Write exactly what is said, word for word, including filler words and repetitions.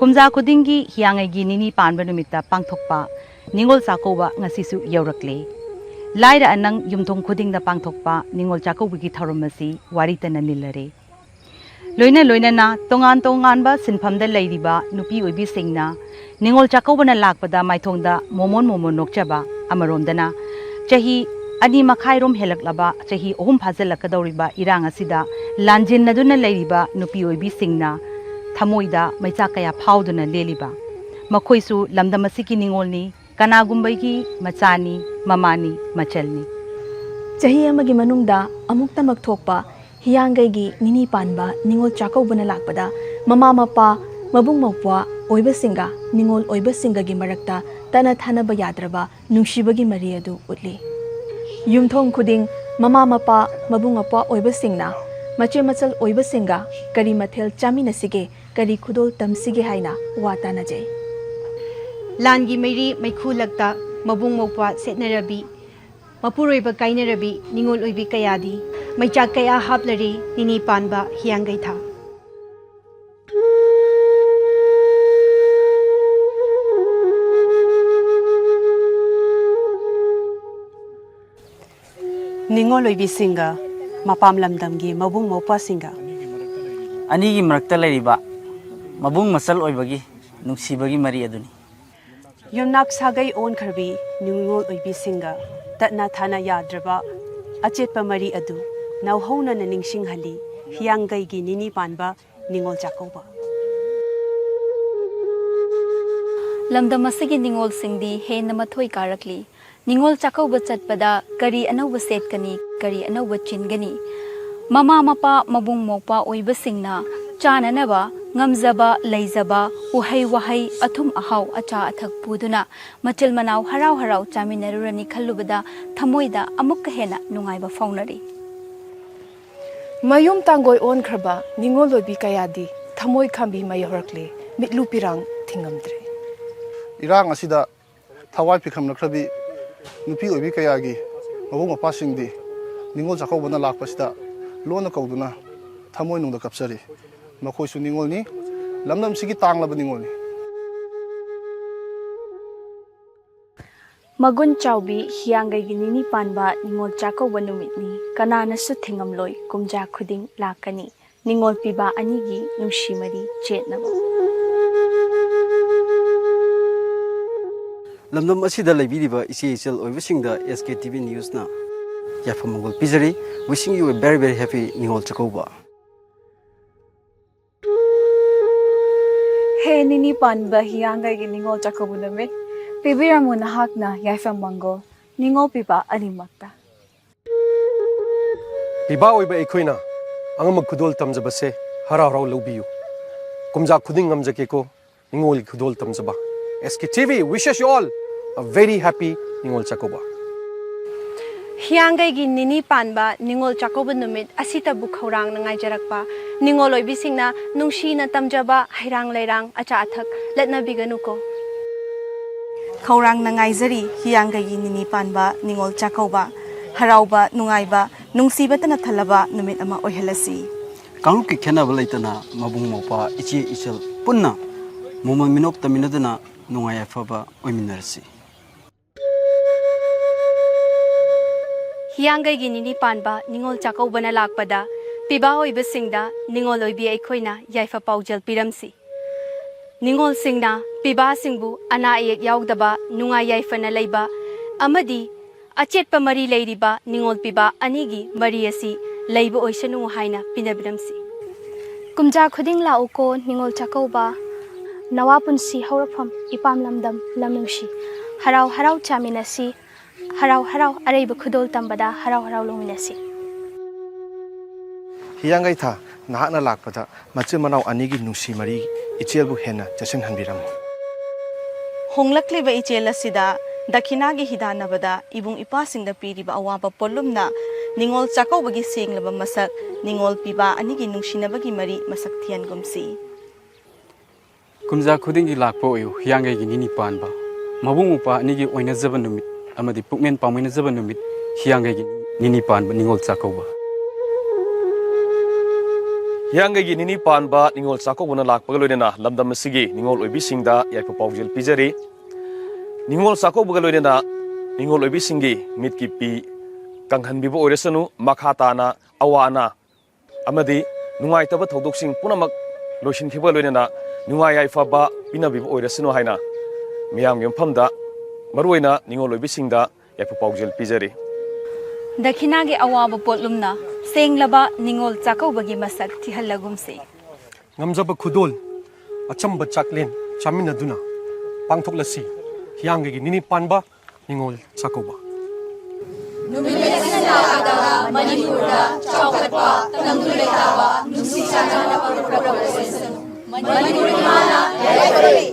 ꯀꯨꯝꯖꯥ ꯈꯨꯗꯤꯡꯒꯤ ꯍꯤꯌꯥꯡꯒꯩꯒꯤ ꯅꯤꯅꯤ ꯄꯥꯟꯕ ꯅꯨꯃꯤꯠꯇ ꯄꯥꯡꯊꯣꯛꯄ ꯅꯤꯉꯣꯜ ꯆꯥꯛꯀꯧꯕ ꯉꯁꯤꯁꯨ ꯌꯧꯔꯛꯂꯦ꯫ ꯂꯥꯏꯔ ꯑꯅꯪ ꯌꯨꯝꯊꯣꯡ ꯈꯨꯗꯤꯡꯗ ꯄꯥꯡꯊꯣꯛꯄ ꯅꯤꯉꯣꯜ ꯆꯥꯛꯀꯧꯕꯒꯤ ꯊꯧꯔꯝ ꯑꯁꯤ ꯋꯥꯔꯤꯇꯅ ꯅꯤꯜꯂꯔꯦ꯫ ꯂꯣꯏꯅ ꯂꯣꯏꯅꯅ ꯇꯣꯉꯥꯟ ꯇꯣꯉꯥꯟꯕ ꯁꯤꯟꯐꯝꯗ ꯂꯩꯔꯤꯕ ꯅꯨꯄꯤ ꯑꯣꯏꯕꯤꯁꯤꯡꯅ ꯅꯤꯉꯣꯜ ꯆꯥꯛꯀꯧꯕꯅ ꯂꯥꯛꯄꯗ ꯃꯥꯏꯊꯣꯡꯗ ꯃꯣꯃꯣꯟ ꯃꯣꯃꯣꯟ ꯅꯣꯛꯆꯕ ꯑꯃꯔꯣꯝꯗꯅ, ꯆꯍꯤ ꯑꯅꯤ ꯃꯈꯥꯏꯔꯣꯝ ꯍꯦꯜꯂꯛꯂꯕ, ꯆꯍꯤ ꯑꯍꯨꯝ ꯐꯥꯖꯤꯜꯂꯛꯀꯗꯧꯔꯤꯕ ꯏꯔꯥꯡ ꯑꯁꯤꯗ ꯂꯥꯟꯖꯤꯟꯅꯗꯨꯅ ꯂꯩꯔꯤꯕ ꯅꯨꯄꯤ ꯑꯣꯏꯕꯤꯁꯤꯡꯅ ꯊꯃꯣꯏꯗ ꯃꯩꯆꯥꯛ ꯀꯌꯥ ꯐꯥꯎꯗꯨꯅ ꯂꯦꯜꯂꯤꯕ, ꯃꯈꯣꯏꯁꯨ ꯂꯝꯗꯝ ꯑꯁꯤꯒꯤ ꯅꯤꯉꯣꯜꯅꯤ, ꯀꯅꯥꯒꯨꯝꯕꯒꯤ ꯃꯆꯥꯅꯤ, ꯃꯃꯥꯅꯤ, ꯃꯆꯜꯅꯤ꯫ ꯆꯍꯤ ꯑꯃꯒꯤ ꯃꯅꯨꯡꯗ ꯑꯃꯨꯛꯇꯃꯛ ꯊꯣꯛꯄ ꯍꯤꯌꯥꯡꯒꯩꯒꯤ ꯅꯤꯅꯤ ꯄꯥꯟꯕ ꯅꯤꯉꯣꯜ ꯆꯥꯛꯀꯧꯕꯅ ꯂꯥꯛꯄꯗ, ꯃꯃꯥ ꯃꯄꯥ, ꯃꯕꯨꯡ ꯃꯧꯄ꯭ꯋꯥ ꯑꯣꯏꯕꯁꯤꯡꯒ ꯅꯤꯉꯣꯜ ꯑꯣꯏꯕꯁꯤꯡꯒꯒꯤ ꯃꯔꯛꯇ ꯇꯠꯅ ꯊꯥꯅꯕ ꯌꯥꯗ꯭ꯔꯕ ꯅꯨꯡꯁꯤꯕꯒꯤ ꯃꯔꯤ ꯑꯗꯨ ꯎꯠꯂꯤ꯫ ꯌꯨꯝꯊꯣꯡ ꯈꯨꯗꯤꯡ ꯃꯃꯥ ꯃꯄꯥ, ꯃꯕꯨꯡ ꯃꯧꯄ꯭ꯋꯥ ꯑꯣꯏꯕꯁꯤꯡꯅ ꯃꯆꯦ ꯃꯆꯜ ꯑꯣꯏꯕꯁꯤꯡꯒ ꯀꯔꯤ ꯃꯊꯦꯜ ꯆꯥꯃꯤꯟꯅꯁꯤꯒꯦ, ꯀꯔꯤ ꯈꯨꯗꯣꯜ ꯇꯝꯁꯤꯒꯦ ꯍꯥꯏꯅ ꯋꯥ ꯇꯥꯅꯖꯩ꯫ ꯂꯥꯟꯒꯤ ꯃꯩꯔꯤ ꯃꯩꯈꯨ ꯂꯛꯇ ꯃꯕꯨꯡ ꯃꯧꯄ꯭ꯋꯥ ꯁꯦꯠꯅꯔꯕꯤ, ꯃꯄꯨꯔꯣꯏꯕ ꯀꯥꯏꯅꯔꯕꯤ ꯅꯤꯉꯣꯜ ꯑꯣꯏꯕꯤ ꯀꯌꯥꯗꯤ ꯃꯩꯆꯥꯛ ꯀꯌꯥ ꯍꯥꯞꯂꯔꯦ ꯅꯤꯅꯤ ꯄꯥꯟꯕ ꯍꯤꯌꯥꯡꯒꯩ ꯊꯥ꯫ ꯅꯤꯉꯣꯜ ꯑꯣꯏꯕꯤꯁꯤꯡꯒ ꯃꯄꯥꯝ ꯂꯝꯗꯝꯒꯤ ꯃꯕꯨꯡ ꯃꯧꯄ꯭ꯋꯥꯁꯤꯡꯒ ꯑꯅꯤꯒꯤ ꯃꯔꯛꯇ ꯂꯩꯔꯤꯕ ꯃꯕꯨꯡ ꯃꯆꯜ ꯑꯣꯏꯕꯒꯤ ꯅꯨꯡꯁꯤꯕꯒꯤ ꯃꯔꯤ ꯑꯗꯨꯅꯤ꯫ ꯌꯨꯝꯅꯥꯛ ꯁꯥꯒꯩ ꯑꯣꯟꯈ꯭ꯔꯕꯤ ꯅꯤꯉꯣꯜ ꯑꯣꯏꯕꯤꯁꯤꯡꯒ ꯇꯠꯅ ꯊꯥꯅ ꯌꯥꯗ꯭ꯔꯕ ꯑꯆꯦꯠꯄ ꯃꯔꯤ ꯑꯗꯨ ꯅꯧꯍꯧꯅꯅ ꯅꯤꯡꯁꯤꯡꯍꯜꯂꯤ ꯍꯤꯌꯥꯡꯒꯩꯒꯤ ꯅꯤꯅꯤ ꯄꯥꯟꯕ ꯅꯤꯉꯣꯜ ꯆꯥꯛꯀꯧꯕ꯫ ꯂꯝꯗꯝ ꯑꯁꯤꯒꯤ ꯅꯤꯉꯣꯜꯁꯤꯡꯗꯤ ꯍꯦꯟꯅ ꯃꯊꯣꯏ ꯀꯥꯔꯛꯂꯤ꯫ ꯅꯤꯉꯣꯜ ꯆꯥꯛꯀꯧꯕ ꯆꯠꯄꯗ ꯀꯔꯤ ꯑꯅꯧꯕ ꯁꯦꯠꯀꯅꯤ, ꯀꯔꯤ ꯑꯅꯧꯕ ꯆꯤꯟꯒꯅꯤ? ꯃꯃꯥ ꯃꯄꯥ, ꯃꯕꯨꯡ ꯃꯧꯄ꯭ꯋꯥ ꯑꯣꯏꯕꯁꯤꯡꯅ ꯆꯥꯅꯅꯕ ꯉꯝꯖꯕ, ꯂꯩꯖꯕ, ꯎꯍꯩ ꯋꯥꯍꯩ, ꯑꯊꯨꯝ ꯑꯍꯥꯎ, ꯑꯆꯥ ꯑꯊꯛ ꯄꯨꯗꯨꯅ ꯃꯆꯤꯜ ꯃꯅꯥꯎ ꯍꯔꯥꯎ ꯍꯔꯥꯎ ꯆꯥꯃꯤꯟꯅꯔꯨꯔꯅꯤ ꯈꯜꯂꯨꯕꯗ ꯊꯃꯣꯏꯗ ꯑꯃꯨꯛꯀ ꯍꯦꯟꯅ ꯅꯨꯡꯉꯥꯏꯕ ꯐꯥꯎꯅꯔꯤ꯫ ꯃꯌꯨꯝ ꯇꯥꯡꯒꯣꯏ ꯑꯣꯟꯈ꯭ꯔꯕ ꯅꯤꯉꯣꯜ ꯑꯣꯏꯕꯤ ꯀꯌꯥꯗꯤ ꯊꯃꯣꯏ ꯈꯥꯝꯕꯤ ꯃꯩ ꯍꯧꯔꯛꯂꯦ, ꯃꯤꯠꯂꯨ ꯄꯤꯔꯥꯡ ꯊꯤꯡꯉꯝꯗ꯭ꯔꯦ꯫ ꯏꯔꯥꯡ ꯑꯁꯤꯗ ꯊꯋꯥꯏ ꯄꯤꯈꯝꯂꯛꯈ꯭ꯔꯕꯤ ꯅꯨꯄꯤ ꯑꯣꯏꯕꯤ ꯀꯌꯥꯒꯤ ꯃꯕꯨꯡ ꯃꯧꯄ꯭ꯋꯥꯁꯤꯡꯗꯤ ꯅꯤꯉꯣꯜ ꯆꯥꯛꯀꯧꯕꯅ ꯂꯥꯛꯄꯁꯤꯗ ꯂꯣꯟꯅ ꯀꯧꯗꯨꯅ ꯊꯃꯣꯏꯅꯨꯡꯗ ꯀꯞꯆꯔꯤ꯫ ꯃꯈꯣꯏꯁꯨ ꯅꯤꯉꯣꯜꯅꯤ꯫ ꯂꯝꯗꯝꯁꯤꯒꯤ ꯇꯥꯡꯂꯕ ꯅꯤꯉꯣꯜꯅꯤ꯫ ꯃꯒꯨꯟ ꯆꯥꯎꯕꯤ ꯍꯤꯌꯥꯡꯒꯩꯒꯤ ꯅꯤꯅꯤ ꯄꯥꯟꯕ ꯅꯤꯉꯣꯜ ꯆꯥꯛꯀꯧꯕ ꯅꯨꯃꯤꯠꯅꯤ꯫ ꯀꯅꯥꯅꯁꯨ ꯊꯤꯡꯉꯝꯂꯣꯏ, ꯀꯨꯝꯖꯥ ꯈꯨꯗꯤꯡ ꯂꯥꯛꯀꯅꯤ꯫ ꯅꯤꯉꯣꯜ ꯄꯤꯕ ꯑꯅꯤꯒꯤ ꯅꯨꯡꯁꯤ ꯃꯔꯤ ꯆꯦꯠꯅꯕ꯫ ꯂꯝꯗꯝ ꯑꯁꯤꯗ ꯂꯩꯕꯤꯔꯤꯕ ꯏꯆꯦ ꯏꯆꯜ ꯑꯣꯏꯕꯁꯤꯡꯗ S K T V Newsꯅ ꯌꯥꯏꯐ ꯃꯪꯒꯣꯜ ꯄꯤꯖꯔꯤ꯫ Wishing you a very very happy Ningol Chakkouba. ꯍꯦ ꯅꯤꯅꯤ ꯄꯥꯟꯕ ꯍꯤꯌꯥꯡꯒꯩꯒꯤ ꯅꯤꯉꯣꯜ ꯆꯥꯛꯀꯧꯕ ꯅꯨꯃꯤꯠ, ꯄꯤꯕꯤꯔꯝꯃꯨ ꯅꯍꯥꯛꯅ ꯌꯥꯏꯐ ꯃꯪꯒꯣꯜ, ꯅꯤꯉꯣꯜ ꯄꯤꯕ ꯑꯅꯤꯃꯛꯇ꯫ ꯄꯤꯕꯥ ꯑꯣꯏꯕ ꯑꯩꯈꯣꯏꯅ ꯑꯉꯝꯕ ꯈꯨꯗꯣꯜ ꯇꯝꯖꯕꯁꯦ ꯍꯔꯥꯎ ꯍꯔꯥꯎ ꯂꯧꯕꯤꯌꯨ꯫ ꯀꯨꯝꯖꯥ ꯈꯨꯗꯤꯡ ꯉꯝꯖꯒꯦꯀꯣ ꯅꯤꯉꯣꯜꯒꯤ ꯈꯨꯗꯣꯜ ꯇꯝꯖꯕ꯫ S K T V wishes you all a very happy Ningol Chakkouba. ꯍꯤꯌꯥꯡꯒꯩꯒꯤ ꯅꯤꯅꯤ ꯄꯥꯟꯕ ꯅꯤꯉꯣꯜ ꯆꯥꯛꯀꯧꯕ ꯅꯨꯃꯤꯠ ꯑꯁꯤꯇꯕꯨ ꯈꯧꯔꯥꯡꯅ ꯉꯥꯏꯖꯔꯛꯄ ꯅꯤꯉꯣꯜ ꯑꯣꯏꯕꯤꯁꯤꯡꯅ ꯅꯨꯡꯁꯤꯅ ꯇꯝꯖꯕ ꯍꯩꯔꯥꯡ ꯂꯩꯔꯥꯡ ꯑꯆꯥ ꯑꯊꯛ ꯂꯠꯅꯕꯤꯒꯅꯨꯀꯣ꯫ ꯈꯧꯔꯥꯡꯅ ꯉꯥꯏꯖꯔꯤ ꯍꯤꯌꯥꯡꯒꯩꯒꯤ ꯅꯤꯅꯤ ꯄꯥꯟꯕ ꯅꯤꯉꯣꯜ ꯆꯥꯛꯀꯧꯕ꯫ ꯍꯔꯥꯎꯕ, ꯅꯨꯡꯉꯥꯏꯕ, ꯅꯨꯡꯁꯤꯕꯇꯅ ꯊꯜꯂꯕ ꯅꯨꯃꯤꯠ ꯑꯃ ꯑꯣꯏꯍꯜꯂꯁꯤ꯫ ꯀꯥꯡꯂꯨꯞꯀꯤ ꯈꯦꯠꯅꯕ ꯂꯩꯇꯅ ꯃꯕꯨꯡ ꯃꯧꯄ꯭ꯋꯥ, ꯏꯆꯦ ꯏꯆꯜ ꯄꯨꯟꯅ ꯃꯣꯃꯣꯟ ꯃꯤꯅꯣꯛ ꯇꯝꯃꯤꯟꯅꯗꯨꯅ ꯅꯨꯡꯉꯥꯏ ꯌꯥꯏꯐꯕ ꯑꯣꯏꯃꯤꯟꯅꯔꯁꯤ꯫ ꯍꯤꯌꯥꯡꯒꯩꯒꯤ ꯅꯤꯅꯤ ꯄꯥꯟꯕ ꯅꯤꯉꯣꯜ ꯆꯥꯛꯀꯧꯕꯅ ꯂꯥꯛꯄꯗ ꯄꯤꯕꯥ ꯑꯣꯏꯕꯁꯤꯡꯗ ꯅꯤꯉꯣꯜ ꯑꯣꯏꯕꯤ ꯑꯩꯈꯣꯏꯅ ꯌꯥꯏꯐ ꯄꯥꯎꯖꯦꯜ ꯄꯤꯔꯝꯁꯤ꯫ ꯅꯤꯉꯣꯜꯁꯤꯡꯅ ꯄꯤꯕꯥꯁꯤꯡꯕꯨ ꯑꯅꯥ ꯑꯌꯦꯛ ꯌꯥꯎꯗꯕ, ꯅꯨꯡꯉꯥꯏ ꯌꯥꯏꯐꯅ ꯂꯩꯕ ꯑꯃꯗꯤ ꯑꯆꯦꯠꯄ ꯃꯔꯤ ꯂꯩꯔꯤꯕ ꯅꯤꯉꯣꯜ ꯄꯤꯕꯥ ꯑꯅꯤꯒꯤ ꯃꯔꯤ ꯑꯁꯤ ꯂꯩꯕ ꯑꯣꯏꯁꯅꯨ ꯍꯥꯏꯅ ꯄꯤꯅꯕꯤꯔꯝꯁꯤ꯫ ꯀꯨꯝꯖꯥ ꯈꯨꯗꯤꯡ ꯂꯥꯛꯎꯀꯣ ꯅꯤꯉꯣꯜ ꯆꯥꯛꯀꯧꯕ, ꯅꯋꯥ ꯄꯨꯟꯁꯤ ꯍꯧꯔꯛꯐꯝ ꯏꯄꯥꯝ ꯂꯝꯗꯝ ꯂꯝ ꯅꯨꯡꯁꯤ꯫ ꯍꯔꯥꯎ ꯍꯔꯥꯎ ꯆꯥꯃꯤꯟꯅꯁꯤ, ꯍꯔꯥꯎ ꯍꯔꯥꯎ ꯑꯔꯩꯕ ꯈꯨꯗꯣꯜ ꯇꯝꯕꯗ ꯍꯔꯥꯎ ꯍꯔꯥꯎ ꯂꯧꯃꯤꯟꯅꯁꯤ꯫ ꯍꯤꯌꯥꯡꯒꯩ ꯊꯥ, ꯅꯍꯥꯛꯅ ꯂꯥꯛꯄꯗ ꯃꯆꯤꯟ ꯃꯅꯥꯎ ꯑꯅꯤꯒꯤ ꯅꯨꯡꯁꯤ ꯃꯔꯤ ꯏꯆꯦꯜꯕꯨ ꯍꯦꯟꯅ ꯆꯦꯠꯁꯤꯟꯍꯟꯕꯤꯔꯝꯃꯨ꯫ ꯍꯣꯡꯂꯛꯂꯤꯕ ꯏꯆꯦꯜ ꯑꯁꯤꯗ ꯗꯈꯤꯅꯥꯒꯤ ꯍꯤꯗꯥꯟꯅꯕꯗ ꯏꯕꯨꯡ ꯏꯄ꯭ꯋꯥꯁꯤꯡꯗ ꯄꯤꯔꯤꯕ ꯑꯋꯥꯕ ꯄꯣꯠꯂꯨꯝꯅ ꯅꯤꯉꯣꯜ ꯆꯥꯛꯀꯧꯕꯒꯤ ꯁꯦꯡꯂꯕ ꯃꯁꯛ, ꯅꯤꯉꯣꯜ ꯄꯤꯕꯥ ꯑꯅꯤꯒꯤ ꯅꯨꯡꯁꯤꯅꯕꯒꯤ ꯃꯔꯤ ꯃꯁꯛ ꯊꯤꯍꯟꯒꯨꯝꯁꯤ꯫ ꯀꯨꯝꯖꯥ ꯈꯨꯗꯤꯡꯒꯤ ꯂꯥꯛꯄ ꯑꯣꯏꯌꯨ ꯍꯤꯌꯥꯡꯒꯩꯒꯤ ꯅꯤꯅꯤ ꯄꯥꯟꯕ꯫ ꯃꯕꯨꯡ ꯃꯧꯄ꯭ꯋꯥ ꯑꯅꯤꯒꯤ ꯑꯣꯏꯅꯖꯕ ꯅꯨꯃꯤꯠ ꯑꯃꯗꯤ ꯄꯨꯛꯃꯦꯟ ꯄꯥꯎꯃꯤꯟꯅꯖꯕ ꯅꯨꯃꯤꯠ, ꯍꯤꯌꯥꯡꯒꯩꯒꯤ ꯅꯤꯅꯤ ꯄꯥꯟꯕ ꯅꯤꯉꯣꯜ ꯆꯥꯛꯀꯧꯕ꯫ ꯍꯤꯌꯥꯡꯒꯩꯒꯤ ꯅꯤꯅꯤ ꯄꯥꯟꯕ ꯅꯤꯉꯣꯜ ꯆꯥꯛꯀꯧꯕꯅ ꯂꯥꯛꯄꯒ ꯂꯣꯏꯅꯅ ꯂꯝꯗꯝ ꯑꯁꯤꯒꯤ ꯅꯤꯉꯣꯜ ꯑꯣꯏꯕꯤꯁꯤꯡꯗ ꯌꯥꯏꯐ ꯄꯥꯎꯖꯦꯜ ꯄꯤꯖꯔꯤ꯫ ꯅꯤꯉꯣꯜ ꯆꯥꯛꯀꯧꯕꯒ ꯂꯣꯏꯅꯅ ꯅꯤꯉꯣꯜ ꯑꯣꯏꯕꯤꯁꯤꯡꯒꯤ ꯃꯤꯠꯀꯤ ꯄꯤ ꯀꯪꯍꯟꯕꯤꯕ ꯑꯣꯏꯔꯁꯅꯨ, ꯃꯈꯥ ꯇꯥꯅ ꯑꯋꯥ ꯑꯅꯥ ꯑꯃꯗꯤ ꯅꯨꯡꯉꯥꯏꯇꯕ ꯊꯧꯗꯣꯛꯁꯤꯡ ꯄꯨꯝꯅꯃꯛ ꯂꯣꯏꯁꯤꯟꯈꯤꯕꯒ ꯂꯣꯏꯅꯅ ꯅꯨꯡꯉꯥꯏ ꯌꯥꯏꯐꯕ ꯄꯤꯅꯕꯤꯕ ꯑꯣꯏꯔꯁꯅꯨ ꯍꯥꯏꯅ ꯃꯤꯌꯥꯝꯒꯤ ꯃꯐꯝꯗ, ꯃꯔꯨꯑꯣꯏꯅ ꯅꯤꯉꯣꯜ ꯑꯣꯏꯕꯤꯁꯤꯡꯗ ꯌꯥꯏꯐ ꯄꯥꯎꯖꯦꯜ ꯄꯤꯖꯔꯤ꯫ ꯗꯈꯤꯅꯥꯒꯤ ꯑꯋꯥꯕ ꯄꯣꯠꯂꯨꯝꯅ ꯁꯦꯡꯂꯕ ꯅꯤꯉꯣꯜ ꯆꯥꯛꯀꯧꯕꯒꯤ ꯃꯁꯛ ꯊꯤꯍꯜꯂꯒꯨꯝꯁꯤ꯫ ꯉꯝꯖꯕ ꯈꯨꯗꯣꯜ, ꯑꯆꯝꯕ ꯆꯥꯛꯂꯦꯟ ꯆꯥꯃꯤꯟꯅꯗꯨꯅ ꯄꯥꯡꯊꯣꯛꯂꯁꯤ ꯍꯤꯌꯥꯡꯒꯩꯒꯤ ꯅꯤꯅꯤ ꯄꯥꯟꯕ ꯅꯤꯉꯣꯜ ꯆꯥꯛꯀꯧꯕ꯫ ꯅꯨꯃꯤꯠ ꯑꯁꯤꯅ ꯂꯥꯛꯄꯗ ꯃꯅꯤꯄꯨꯔꯗ ꯆꯥꯎꯈꯠꯄ, ꯇꯪꯗꯨ ꯂꯩꯇꯥꯕ, ꯅꯨꯡꯁꯤ ꯆꯥꯟꯅꯕ ꯄꯨꯔꯛꯄ ꯑꯣꯏꯁꯅꯨ꯫ ꯃꯅꯤꯄꯨꯔ ꯏꯃꯥꯅ ꯌꯥꯏꯐꯔꯦ꯫